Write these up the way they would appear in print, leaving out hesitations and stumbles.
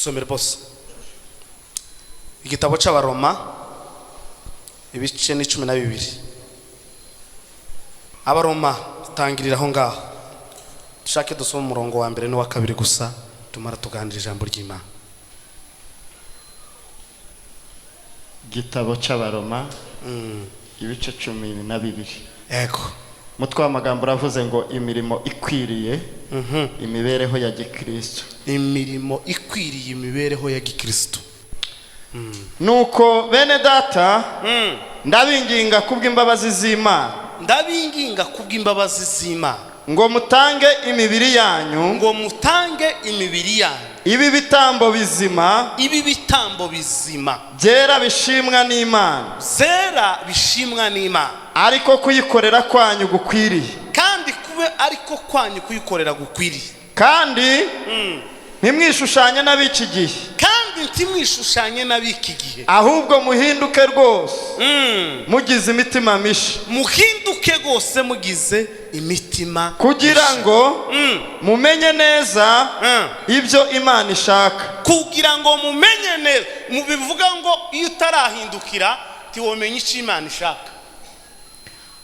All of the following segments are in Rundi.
Dusomere bose igitabo cy'Abaroma, ibice ni 12. Abaroma, tangirira aho ngaho. Dushake dusome umurongo wa mbere n'uwa kabiri gusa, tumara tuganira ijambo ry'Imana. Igitabo cy'Abaroma, ibice 12. Yego. Umutwe w'amagambo uravuze ngo imirimo ikwiriye imibereho ya gikristo. Imirimo ikwiriye imibereho ya gikristo. Nuko bene data, ndabinginga kubw'imbabazi z'Imana, Ndabinginga kubw'imbabazi z'Imana, ngo mutange imibiri yanyu, ngo mutange imibiri yanyu, ibi bitambo bizima, ibi bitambo bizima, byera bishimwa n'Imana, zera bishimwa n'Imana, ariko kuyikorera kwanyu gukwiriye. Kandi kube ariko kwanyu kuyikorera gukwiriye. Kandi ntimwishushanye n'ab'iki gihe, Kandi ntimwishushanye n'ab'iki gihe, ahubwo muhinduke rwose mugize imitima misha, Muhinduke rwose mugize imitima kugira misha, ngo mumenye neza ibyo Imana ishaka. Kugira ngo mumenye neza. Mu bivuga ngo iyo utarahindukira ntiwomenya icyo Imana ishaka.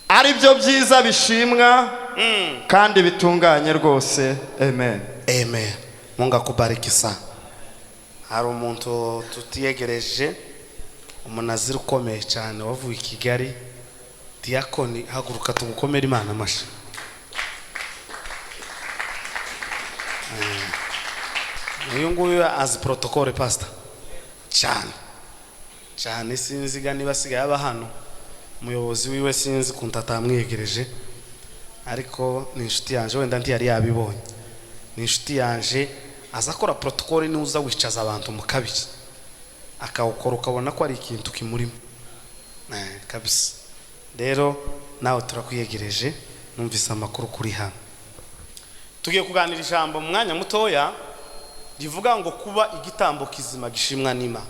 Ari byo byiza bishimwa kandi bitunganye rwose. Amen. Amen. Mungu akubariki sana. Hari umuntu tutiyegereje, umunaziri ukomeye cyane wavuye i Kigali, diyakoni, haguruka tugukomere Imana amashyi. Uyu nguyu azi protocole, pastor, cyane cyane. Sinziga niba asigaye aba hano, umuyobozi wiwe sinzi ukuntu atamwiyegereje, ariko ni inshuti yanjye, wenda ntiyari yabibonye. Ni inshuti yanje, aza akora protocole, niba wicaza abantu mu kabiri akawukora ukabona ko ari ikintu kimurimo. Kabisa rero nawe turakwiyegereje, numvise amakuru kuri hano. Tugiye kuganira ijambo mu mwanya mutoya rivuga ngo kuba igitambo kizima gishimwa n'Imana.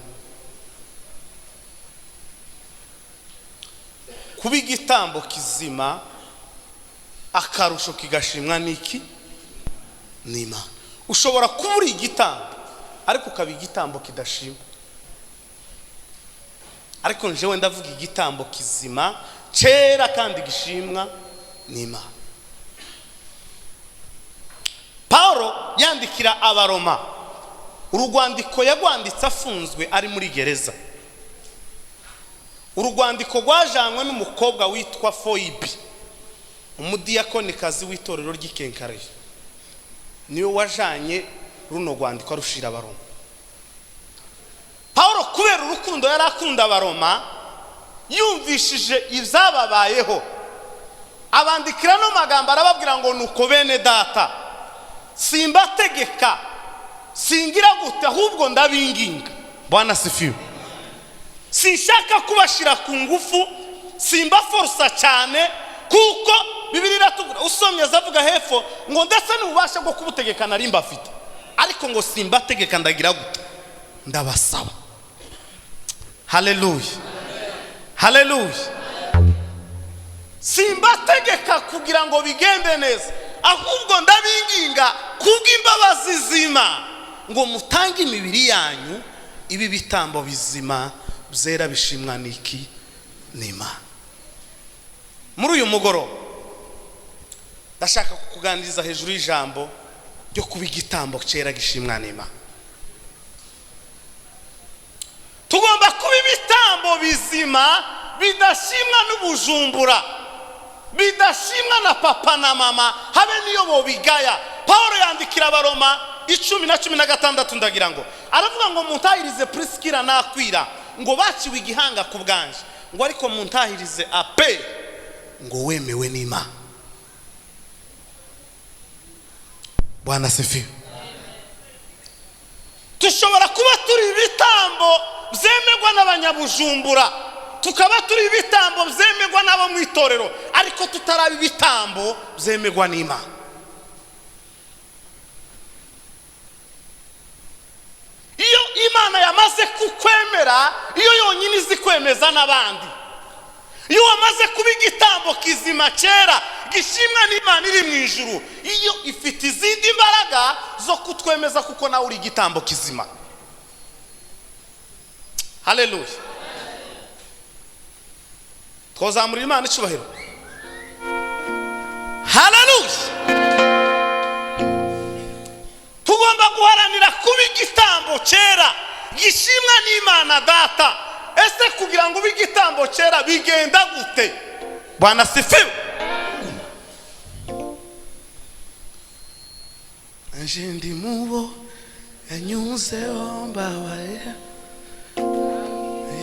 Kuba igitambo kizima akarusho kigashimwa n'iki? N'Imana. Ushobora kuba uri igitambo ariko ukaba igitambo kidashimwa. Ariko njyewe ndavuga igitambo kizima cyera kandi gishimwa n'Imana. Paulo yandikira Abaroma urugwandiko, yagwanditse afunzwe ari muri gereza. Urugwandiko rwajanywe n'umukobwa witwa Foyibi, umudiyakonikazi w'itorero ry'Ikenkariye, niwe wajanye runo rwandiko arushira Abaroma. Paulo kubera urukundo yari akunda Abaroma, yumvishije ibyababayeho, abandikira no magambo, arababwira ngo nuko bene data, simbategeka, singira gute, ahubwo ndabinginga. Bwana sifiwe. Sinshaka kubashira ku ngufu, simbaforosa cyane, kuko Bibiliya iratubwira, usomye azavuga hepfo ngo ndetse n'ububasha bwo kubutegeka nari mbafite, ariko ngo simbategeka, ndagira gute? Ndabasaba. Haleluya, haleluya. Simbategeka kugira ngo bigende neza, ahubwo ndabinginga kubw'imbabazi z'Imana ngo mutange imibiri yanyu ibi bitambo bizima byera bishimwa n'iki? N'Imana. Muri uyu mugoroba ndashaka kukuganiriza hejuru y'ijambo ryo kuba igitambo cyera gishimwa n'Imana. Tugomba kuba ibitambo bizima bidashimwa n'ubujumbura, bidashimwa na papa na mama, habe niyo bobigaya. Paul yandikira Abaroma 10 na 16, ndagira ngo aravuga ngo muntahirize Priskila n'Akwila, ngo baciwe igihanga ku bwanje, ngo ariko muntahirize Ape, ngo wemewe n'Imana. Bwana sifiwe. Dushobora kuba turi ibitambo byemerwa n'abanyabujumbura, tukaba turi ibitambo byemerwa n'abo mu itorero, ariko tutaraba ibitambo byemerwa n'Imana. Iyo Imana yamaze kukwemera, iyo yonyine izi kwemeza n'abandi. Iyo wamaze kuba igitambo kizima cyera gishimwa n'Imana iri mu ijuru, iyo ifite izindi mbaraga zo kutwemeza kuko nawe uri igitambo kizima. Haleluya. Twazamurira Imana icubahiro. Haleluya. Tugomba guharanira kuba igitambo cyera gishimwa n'Imana Data. Ese kugira ngo ube igitambo cyera bigenda gute? Bwana sifiwe. Nje ndi mubo yanyuzeho mbabaye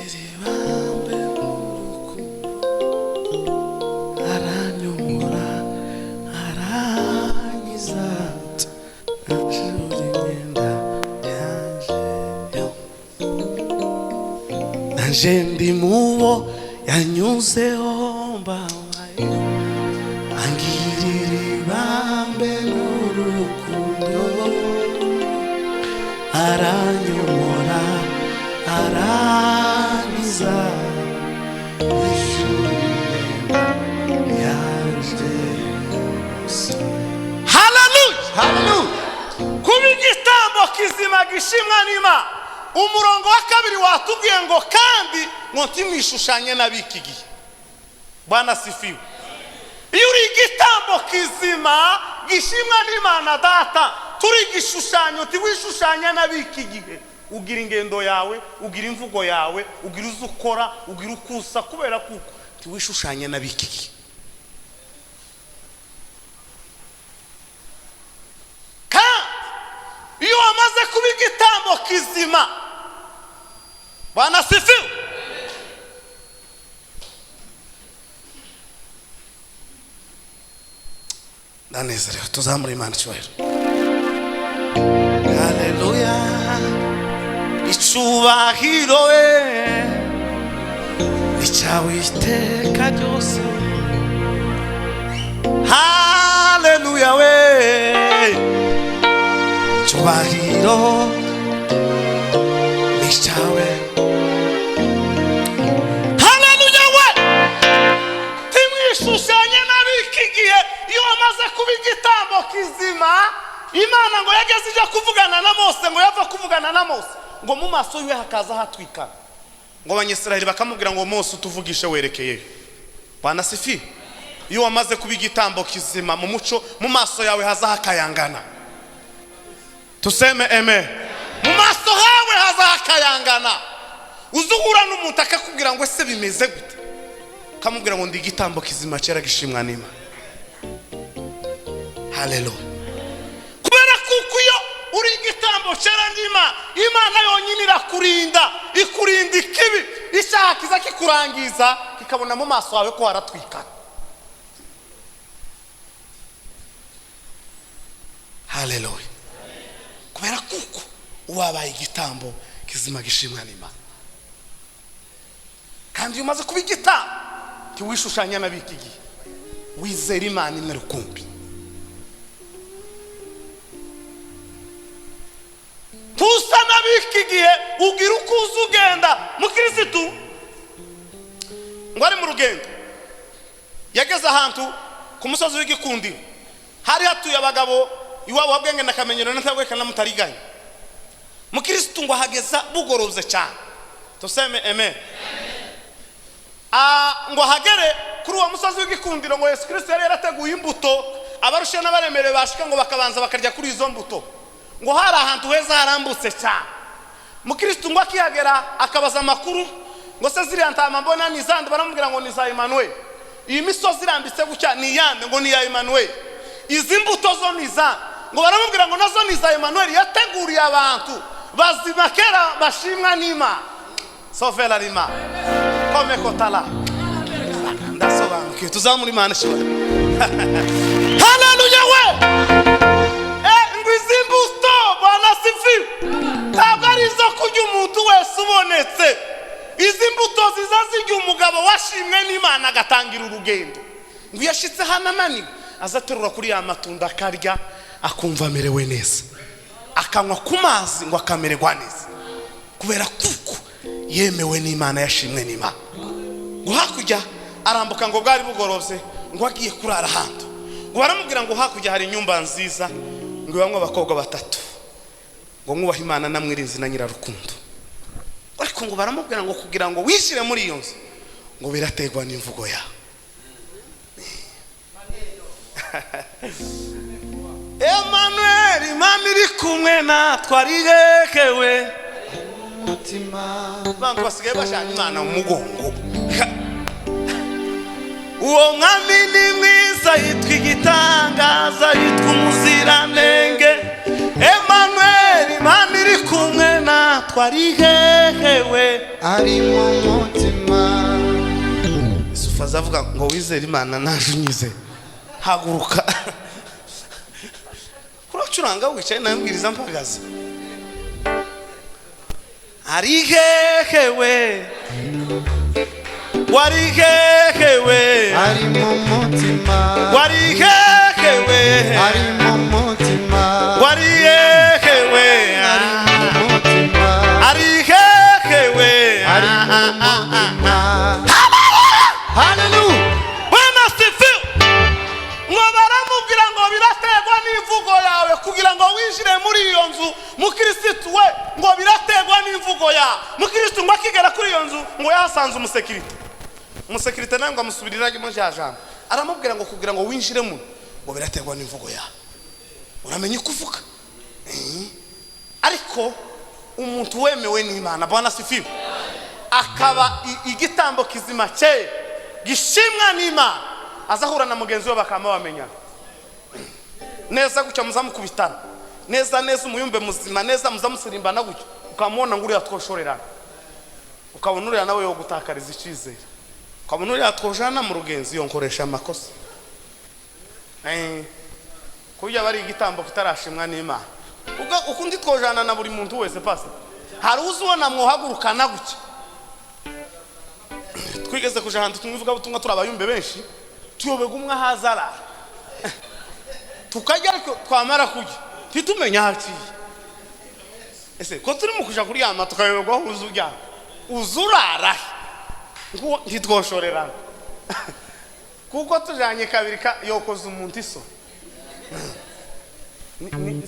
iribambe urukundo aranyomora arangiza anshura imyenda yanje. Nanje ndi mubo yanyuzeho mbabaye angirira ibambe n'urukundo aranyomora arangiza ishuri imyenda yanje. Haleluya. Haleluya. Kuba igitambo kizima gishimwa n'Imana. Umurongo wa kabiri watubwiye ngo kandi ngo ntimwishushanye n'ab'iki gihe. Bwana sifiwe. Iyo uri igitambo kizima gishimwa n'Imana Data, turi igishushanyo, ntiwishushanya n'ab'iki gihe. Ugira ingendo yawe, ugira imvugo yawe, ugira uzo ukora, ugira uko usa, kubera kuko ntiwishushanya n'ab'iki gihe. Kandi iyo wamaze kuba igitambo kizima, Bwana sifiwe, ndanezerewe. Tuzamure Imana icyubahiro. Haleluya. Icubahiro icyawe iteka ryose. Haleluya we. Icubahiro icyawe. Haleluya we. Timwishushanye n'ab'iki gihe. Iyo wamaze kuba igitambo kizima, Imana ngo yageze ijya kuvugana na Mose, ngo yava kuvugana na Mose ngo mu maso yiwe hakaza hatwikana. Ngo Abanyisiraheli bakamubwira ngo Mose utuvugishe werekeye. Bwana sifi. Iyo wamaze kuba igitambo kizima mu muco, mu maso yawe haza hakayangana. Tuseme amen. Mu maso hawe haza hakayangana. Uzuhura n'umuntu akakubwira ngo ese bimeze gute? Kamubwira ngo ndi igitambo kizima cyera gishimwa n'Imana. Haleluya. Kubera kuko iyo uri igitambo cyera n'Imana, Imana yonyine irakurinda, ikurinda ikibi, icyaha kiza kikurangiza kikabona mu maso hawe ko haratwikana. Haleluya. Kubera kuko wabaye igitambo kizima gishimwa n'Imana. Kandi iyo umaze kuba igitambo ntiwishushanya n'ab'iki gihe, wizera Imana imwe rukumbi. Tusa n'ab'iki gihe, ugira uko uza ugenda. Mukirisitu ngo ari mu rugendo, yageze ahantu ku musozi w'Igikundiro, hari hatuye abagabo iwabo wa Bwenge na Kamenyero na Ntabweka na Mutariganya. Mukirisitu ngo ahageza bugorobye cyane. Tuseme amen. Ngo ahagere kuri uwo musozi w'Igikundiro, ngo Yesu Kristo yari yarateguye imbuto, abarushe n'abaremerewe bashika ngo bakabanza bakarya kuri izo mbuto. Ngo hari ahantu heza harambutse cyane. Mukirisitu ngo akihagera akabaza amakuru, ngo se ziriya ntama mbona ni izande? Baramubwira ngo ni za Emmanuel. Iyi misozi irambitse gutya ni iyande? Ngo ni iya Emmanuel. Izi mbuto zo ni izande? Ngo baramubwira ngo nazo ni za Emmanuel yateguriye abantu bazima kera bashimwa n'Imana. Sovera rima kome kotala. Ndasobanukiwe. Tuzamure Imana ishobora. Haleluya we. Ngo izi mbuto, Bwana sifiwe, ntabwo ari izo kurya umuntu wese ubonetse. Izi mbuto ziza zirya umugabo washimwe n'Imana agatangira urugendo. Ngo iyo ashitse hano ananiwe, azaterura kuri ya matunda akarya, akumva amerewe neza, akanywa ku mazi ngo akamererwa neza, kubera kuko yemewe n'Imana, yashimwe n'Imana. Ngo hakurya arambuka, ngo bwari bugorobye, ngo agiye kurara ahantu. Ngo baramubwira ngo hakurya hari inyumba nziza, ngo ibamwe abakobwa batatu, ngo mwubahe Imana namwirinzi na nyirarukundo. Ariko Ariko ngo baramubwira ngo kugira ngo wishyire muri iyo nzu ngo biraterwa n'imvugo yawe. Emmanuel, Imana iri kumwe natwe arirekewe Mutima. Abantu basigaye bashaka Imana mu mugongo. Uwo mwami ni mwiza, yitwa igitangaza, yitwa umuziranenge. Emmanuel, Imana iri kumwe natwe arihehewe, Ari mu mutima. Yusufu azavuga ngo wizere Imana naje unyize, haguruka. Kuracuranga wicaye nabwiriza mpagaze. Arihehewe, warihehewe, Ari mu mutima. Warihehewe, Ari mu mutima. Warihehewe, Ari mu mutima. Arihehewe, Ari mu mutima. Hallelujah. Bwana asifiwe. Ngo baramubwira ngo biraterwa n'imvugo yawe kugira ngo winjire muri iyo nzu mukirisitu we, ngo biraterwa n'imvugo yawe mukirisitu. Ngo akigera kuri iyo nzu ngo yahasanze umusekirite. Umusekirite nawe ngo amusubiriramo rya jambo, aramubwira ngo kugira ngo winjire mu ngo biraterwa n'imvugo yawe, uramenye uko uvuga. Ariko umuntu wemewe n'Imana, Bwana asifiwe, akaba igitambo kizima cye gishimwa n'Imana, azahura na mugenzi we bakaba bamenyana neza gutya, muzamukubitana neza neza, umuyumbe muzima neza, muzamusirimbana gutya, ukamubona ngo uriya twoshorerana, ukabona uriya nawe yo gutakariza icyizere, ukabona uriya twojana mu rugenzi yonkoresha amakosa. Kurya bari igitambo kitarashimwa n'Imana. Ubwo ukundi twojana na buri muntu wese pasi, hari uzi ubona mwohagurukana gutya. Twigeze kuja ahantu tumwivuga butumwa turi abayumbe benshi, tuyoberwa umwe ahaza arara, tukajya ariko twamara kurya ntitumenye aho aciye. Ese ko turi mu kuja kuryama tukayoberwa aho uza uryama, uza urara he? Nguwo ntitwoshorerana kuko tujanye kabiri yokoza umuntu isoni.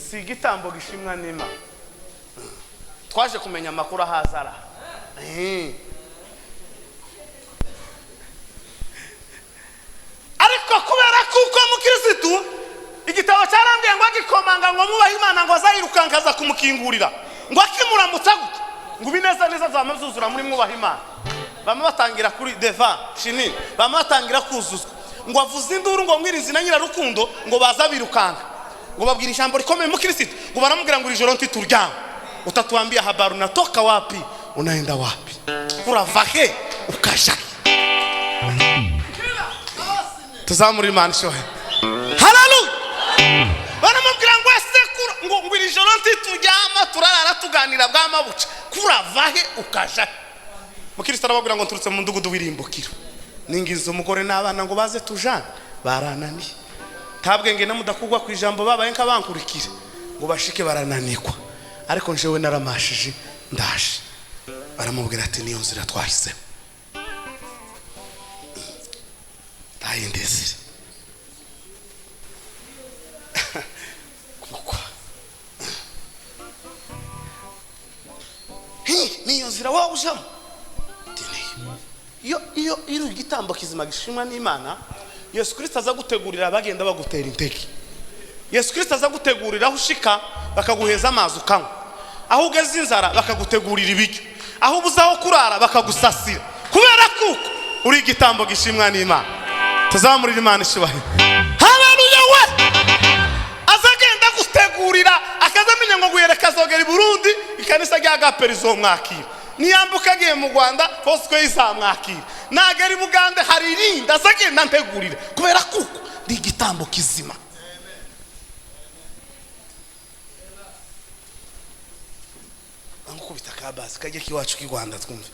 Si igitambo gishimwa n'Imana. Twaje kumenya amakuru ahaza arara. Ariko kubera kuko mukirisitu igitabo cyarambwiye ngo agikomanga ngo mwubahe Imana, ngo azayirukanka aza kumukingurira, ngo akimuramutsa gutya ngo ibineza neza zama byuzura muri mwubahe Imana, bamwe batangira kuri deva shinini, bamwe batangira kuzuzwa, ngo avuze induru ngo mwirinzi na nyirarukundo ngo baza birukanka, ngo babwira ijambo rikomeye mukirisitu, ngo baramubwira ngo iri joro ntituryama, utatuambia habari unatoka wapi unaenda wapi, urava he ukaja he. Tuzamura Imana ishohe. Haleluya. Baramubwira ngo ese ngo iri joro ntituryama, turarara tuganira bwamabuca, kurava he ukaja he? Mukristo arababwira ngo nturutse mu mudugudu w'irimbukiro, ningiza umugore n'abana ngo baze tujane, barananiye, ntabwenge namudakugwa ku ijambo, babaye nk'abankurikira ngo bashike barananirwa, ariko njewe naramashije ndaje. Baramubwira ati niyo nzira twahisemo, ntayindi nzira. Kuko niyo nzira wowe ujamo. Ati niyo. Iyo iri igitambo kizima gishimwa n'Imana, Yesu Kristo aza gutegurira abagenda bagutera intege. Yesu Kristo aza gutegurira aho ushika bakaguheza amazi ukanywa, aho ugeze inzara bakagutegurira ibiryo, aho ubuze aho kurara bakagusasira, kubera kuko uri igitambo gishimwa n'Imana. Tuzamurira Imana ishyubahiro. Haleluya we. Azagenda gutegurira, akazamenya ngo guhereka azogera i Burundi, ikanisa rya Agaperi izomwakira, niyambuka agiye mu Rwanda Fosco izamwakira, nagera i Bugande hari irindi azagenda ntegurira, kubera kuko ndi igitambo kizima. Angukubita kabasi kajya kiwacu k'i Rwanda twumve.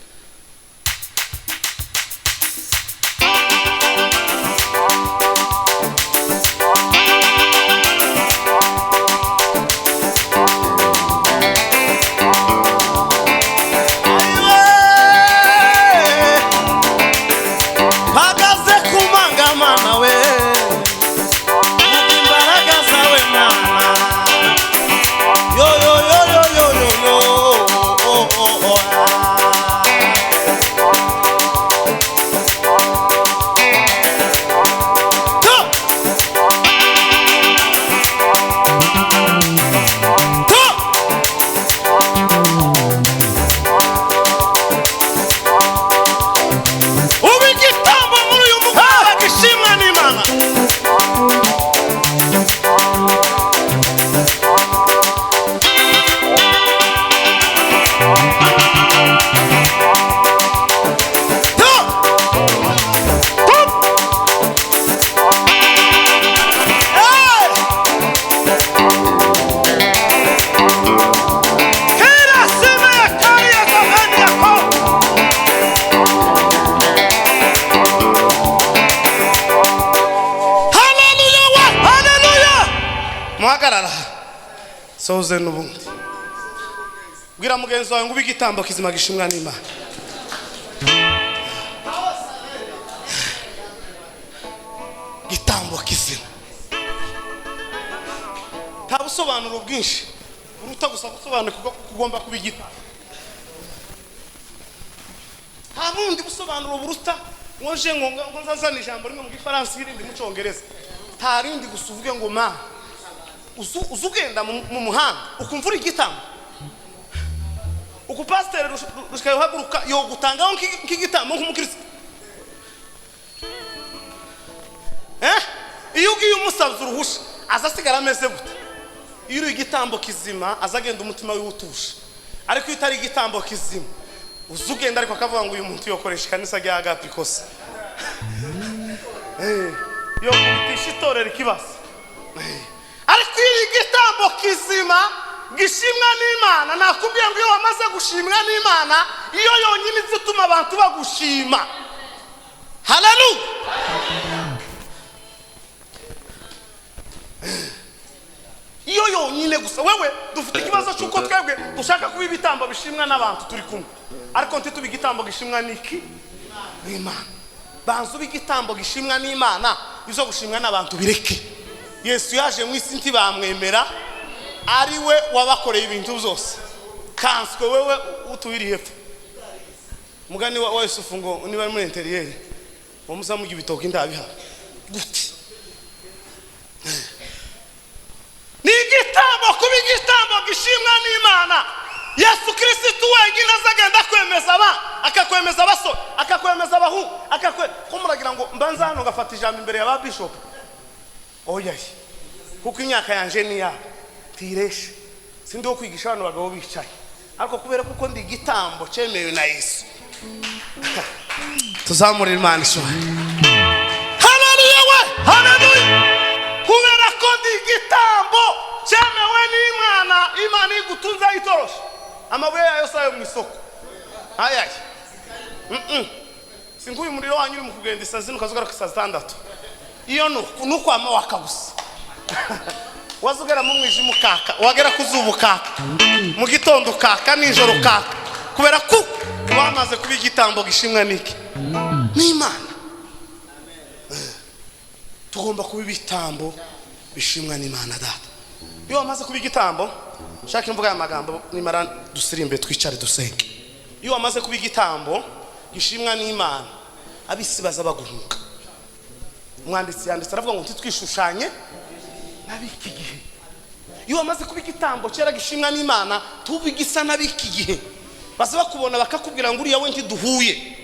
Mpagaze ku manga mana we, vuga imbaraga zawe mana, yo yo yo yo yo yo yo, oh, oh, oh, ah. Soze n'ubundi bwira mugenzi wawe ngo ube igitambo kizima gishimwa n'Imana. Gitambo kizima nta busobanuro bwinshi uruta gusa gusobanukirwa kuko ugomba kuba igitambo. Nta bundi busobanuro buruta ngo nje ngo nzazane ijambo rimwe mu gifaransa irindi mu cyongereza, nta rindi gusa uvuge ngo ma uzu ugenda mu muhanda ukumva uri igitambo. Uku pasiteri rushikaye uhaguruka yogutangaho nk'igitambo nk'umukristo. Iyo ugiye umusabye uruhusha aza asigara ameze gute? Iyo uri igitambo kizima aza agenda umutima wiwe utuje, ariko iyo utari igitambo kizima uza ugenda ariko akavuga ngo uyu muntu yokoresha ikanisa rya Agape ikosa, yokubitisha itorero ikibazo. Ariko iyo igitambo kizima gishimwa n'Imana, nakubwiye ngo iyo wamaze gushimwa n'Imana, iyo yonyine izi ituma abantu bagushima. Haleluya! Iyo yonyine gusa. Wewe dufite ikibazo cy'uko twebwe dushaka kuba ibitambo bishimwa n'abantu turi kumwe, ariko ntitube igitambo gishimwa n'iki? N'Imana. Banza ube igitambo gishimwa n'Imana, izo gushimwa n'abantu bireke. Yesu yaje mu isi ntibamwemera, ari we wabakoreye ibintu byose. Kanswe wewe utubiri hepfo. Mugani wa Yusufu ngo niba ari muri interieur wamuza mu ibitoki ndabiha gute? Ni igitambo kuba igitambo gishimwa n'Imana. Yesu Kristo wenyine azagenda kwemeza aba, akakwemeza abasore, akakwemeza abahungu, ko muragira ngo mbanza hano ngafata ijambo imbere ya ba bishop. Oya, kuko imyaka yanje ni yabo tireshe, sindi wo kwigisha abantu bagabo bicaye, ariko kubera kuko ndi igitambo cyemewe na Yesu. Tuzamurira Imana ishobora. Haleluya we, haleluya! Kubera ko ndi igitambo cyemewe n'Imana, Imana igutunze itoroshe amabuye yayo sayo mu isoko. Ayaye sinkuyu umuriro wanyu uri mu kugenda isaa zino ukazugaruka saa zitandatu, iyo nukwama wakagusa wazugera mu mwijima ukaka, wagera ku zuba ukaka, mu gitondo ukaka, nijoro ukaka, kubera ko wamaze kuba igitambo gishimwa n'iki? N'Imana. Tugomba kuba ibitambo bishimwa n'Imana Data. Iyo wamaze kuba igitambo, shaka imvuga ya magambo nimara dusirimbe twicare dusenge. Iyo wamaze kuba igitambo gishimwa n'Imana, abisi baza baguhunga. Umwanditsi yanditse aravuga ngo ntitwishushanye n'abiki gihe. Iyo wamaze kuba igitambo cyera gishimwa n'Imana, tuba igisa n'abiki gihe. Baza bakubona bakakubwira ngo uriya we ntiduhuye,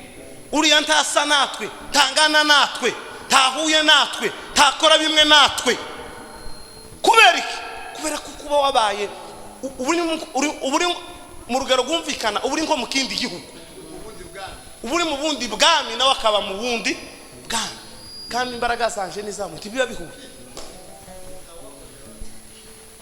uriya ntasa natwe, ntangana natwe, ntahuye natwe, ntakora bimwe natwe. Kubera iki? Kubera ko kuba wabaye uri mu rugero rwumvikana, uba uri nko mu kindi gihugu, uba uri mu bundi bwami, nawe akaba mu bundi bwami, kandi imbaraga zanje n'izamu ntibiba bihuye.